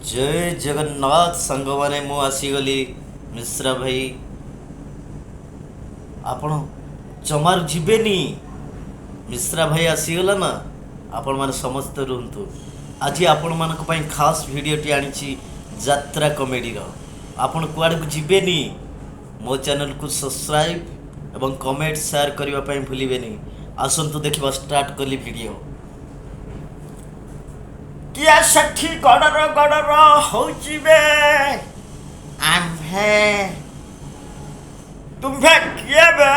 ଜୟ ଜଗନ୍ନାଥ ସାଙ୍ଗମାନେ, ମୁଁ ଆସିଗଲି ମିଶ୍ରା ଭାଇ। ଆପଣ ଜମାରୁ ଯିବେନି। ମିଶ୍ରା ଭାଇ ଆସିଗଲା ନା, ଆପଣମାନେ ସମସ୍ତେ ରୁହନ୍ତୁ। ଆଜି ଆପଣମାନଙ୍କ ପାଇଁ ଖାସ୍ ଭିଡ଼ିଓଟି ଆଣିଛି ଯାତ୍ରା କମେଡ଼ିର। ଆପଣ କୁଆଡ଼କୁ ଯିବେନି। ମୋ ଚ୍ୟାନେଲକୁ ସବସ୍କ୍ରାଇବ୍ ଏବଂ କମେଣ୍ଟ, ସେୟାର କରିବା ପାଇଁ ଭୁଲିବେନି। ଆସନ୍ତୁ ଦେଖିବା, ଷ୍ଟାର୍ଟ କଲି ଭିଡ଼ିଓ। କିଏ ସେଠି ଗଡର ଗଡର ହଉଛି ବେ? ଆମ୍ଭେ। ତୁମ୍ଭେ କିଏ ବେ?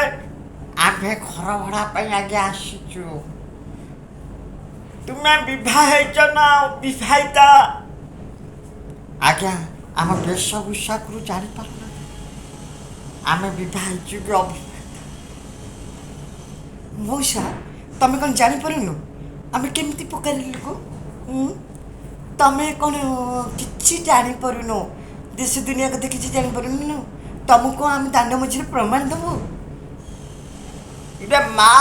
ଆମ୍ଭେ ଘର ଭଡ଼ା ପାଇଁ ଆଜ୍ଞା ଆସିଛୁ। ତୁମେ ବିବାହ ହେଇଛ ନା ବିବାହିତା? ଆଜ୍ଞା, ଆମ ବେଶଭୂଷାରୁ ଜାଣିପାରୁନା ଆମେ ବିବାହ ହେଇଛୁ କି ଅବିବାହିତ? ମଉସା, ତମେ କ'ଣ ଜାଣିପାରୁନୁ ଆମେ କେମିତି ପ୍ରକାର ଲୋକ? ତମେ କ'ଣ କିଛି ଜାଣିପାରୁନ? ଦେଶ ଦୁନିଆ କଥା କିଛି ଜାଣିପାରୁନୁ? ତମକୁ ଆମେ ଦାଣ୍ଡ ମଝିରେ ପ୍ରମାଣ ଦେବୁ? ଇରେ ମା,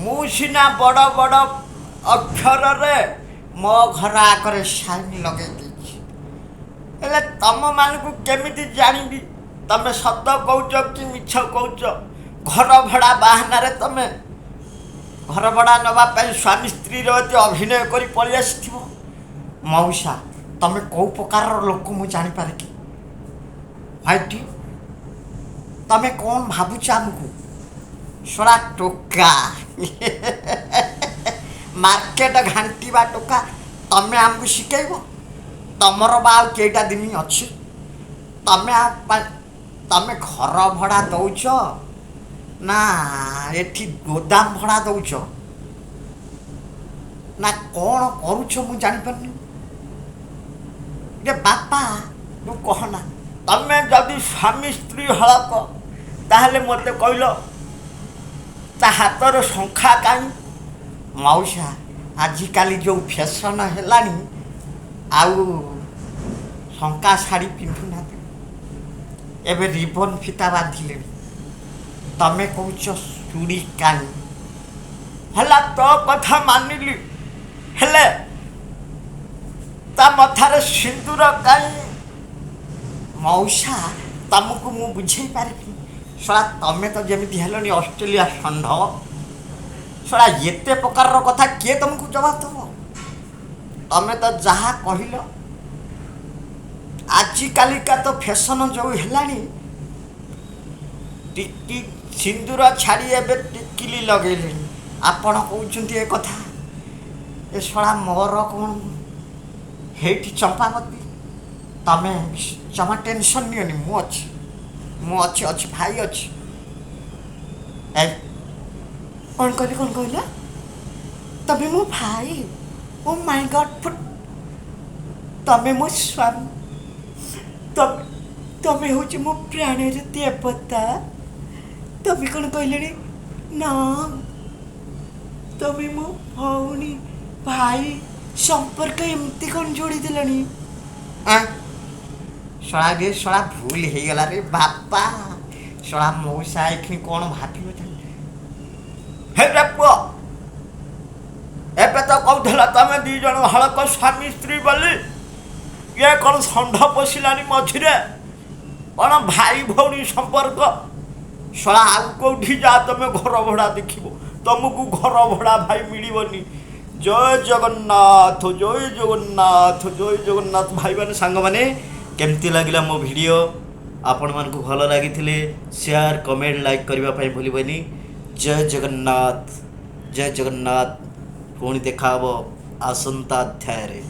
ମୁଁ ସିନା ବଡ଼ ବଡ଼ ଅକ୍ଷରରେ ମୋ ଘର ଆଗରେ ସାଇନ୍ ଲଗେଇ ଦେଇଛି, ହେଲେ ତମମାନଙ୍କୁ କେମିତି ଜାଣିବି ତମେ ସତ କହୁଛ କି ମିଛ କହୁଛ? ଘର ଭଡ଼ା ବାହାନାରେ ତମେ ଘର ଭଡ଼ା ନେବା ପାଇଁ ସ୍ୱାମୀ ସ୍ତ୍ରୀର ଏତେ ଅଭିନୟ କରି ପଳେଇ ଆସିଥିବ। ମଉସା, ତମେ କେଉଁ ପ୍ରକାରର ଲୋକ ମୁଁ ଜାଣିପାରେ କି? ହ୍ୱାଇଟ୍, ତମେ କ'ଣ ଭାବୁଛ ଆମକୁ? ଶଳା ଟୋକା, ମାର୍କେଟ ଘାଣ୍ଟିବା ଟୋକା, ତମେ ଆମକୁ ଶିଖେଇବ? ତମର ବା ଆଉ କେଇଟା ଦିନ ଅଛି? ତମେ ଆଉ ତମେ ଘର ଭଡ଼ା ଦଉଛ ନା ଏଠି ଗୋଦାମ ଭଡ଼ା ଦଉଛ ନା କ'ଣ କରୁଛ, ମୁଁ ଜାଣିପାରୁନି। ରେ ବାପା, ତୁ କହନା। ତମେ ଯଦି ସ୍ୱାମୀ ସ୍ତ୍ରୀ ହଳକ, ତାହେଲେ ମୋତେ କହିଲ ତା ହାତର ଶଙ୍ଖା କାହିଁ? ମାଉସା, ଆଜିକାଲି ଯେଉଁ ଫ୍ୟାସନ୍ ହେଲାଣି, ଆଉ ଶଙ୍ଖା ଶାଢ଼ୀ ପିନ୍ଧୁନାହାନ୍ତି, ଏବେ ରିବନ୍ ଫିତା ବାନ୍ଧିଲେଣି। ତମେ କହୁଛ ଚୁଡ଼ି କାହିଁ? ହେଲା, ତୋ କଥା ମାନିଲି, ହେଲେ ତା ମଥାରେ ସିନ୍ଦୁର କାହିଁ? ମଉସା, ତମକୁ ମୁଁ ବୁଝେଇ ପାରିବି? ଶଳା, ତମେ ତ ଯେମିତି ହେଲଣି ଅଷ୍ଟ୍ରେଲିଆ ଷଣ୍ଢ। ଶଳା, ଏତେ ପ୍ରକାରର କଥା କିଏ ତମକୁ ଜବାବ ଦେବ? ତମେ ତ ଯାହା କହିଲ, ଆଜିକାଲିକା ତ ଫ୍ୟାସନ୍ ଯେଉଁ ହେଲାଣି, ଟିକି ସିନ୍ଦୁର ଛାଡ଼ି ଏବେ ଟିକିଲି ଲଗେଇଲେଣି। ଆପଣ କହୁଛନ୍ତି ଏ କଥା। ଏ ଶଳା, ମୋର କ'ଣ ହେଇଠି ଚମ୍ପାବତୀ? ତମେ ଜମା ଟେନସନ୍ ନିଅନି, ମୁଁ ଅଛି, ମୁଁ ଅଛି, ଅଛି ଭାଇ ଅଛି। ଏ କ'ଣ କହିଲେ? କ'ଣ କହିଲ? ତମେ ମୋ ଭାଇ? ଓ ମାଇ ଗଡ୍! ଫୁଟ୍! ତମେ ମୋ ସ୍ୱାମୀ। ତମେ ହେଉଛି ମୋ ପ୍ରାଣର ଦେବତା। ତମେ କ'ଣ କହିଲେଣି ନା ତମେ ମୋ ଭଉଣୀ? ଭାଇ ସମ୍ପର୍କ ଏମିତି କ'ଣ ଯୋଡ଼ିଦେଲଣି? ଆଁ, ଶଳା ରେ ଶଳା, ଭୁଲ ହେଇଗଲା ରେ ବାପା। ଶଳା ମଉସା ଏଇକ୍ଷଣି କ'ଣ ଭାବିବ? ହେରେ ପୁଅ, ଏବେ ତ କହୁଥିଲ ତମେ ଦି ଜଣ ହଳକ ସ୍ୱାମୀ ସ୍ତ୍ରୀ ବୋଲି। ଇଏ କ'ଣ ଷଣ୍ଢ ପଶିଲାଣି ମଝିରେ? କ'ଣ ଭାଇ ଭଉଣୀ ସମ୍ପର୍କ? ଶଳା, ଆଉ କେଉଁଠି ଯା ତମେ ଘର ଭଡ଼ା ଦେଖିବ, ତମକୁ ଘର ଭଡ଼ା ଭାଇ ମିଳିବନି। ଜୟ ଜଗନ୍ନାଥ, ଜୟ ଜଗନ୍ନାଥ, ଜୟ ଜଗନ୍ନାଥ। ଭାଇମାନେ, ସାଙ୍ଗମାନେ, କେମିତି ଲାଗିଲା ମୋ ଭିଡ଼ିଓ? ଆପଣମାନଙ୍କୁ ଭଲ ଲାଗିଥିଲେ ସେୟାର, କମେଣ୍ଟ, ଲାଇକ୍ କରିବା ପାଇଁ ଭୁଲିବେନି। ଜୟ ଜଗନ୍ନାଥ, ଜୟ ଜଗନ୍ନାଥ। ପୁଣି ଦେଖା ହେବ ଆସନ୍ତା ଅଧ୍ୟାୟରେ।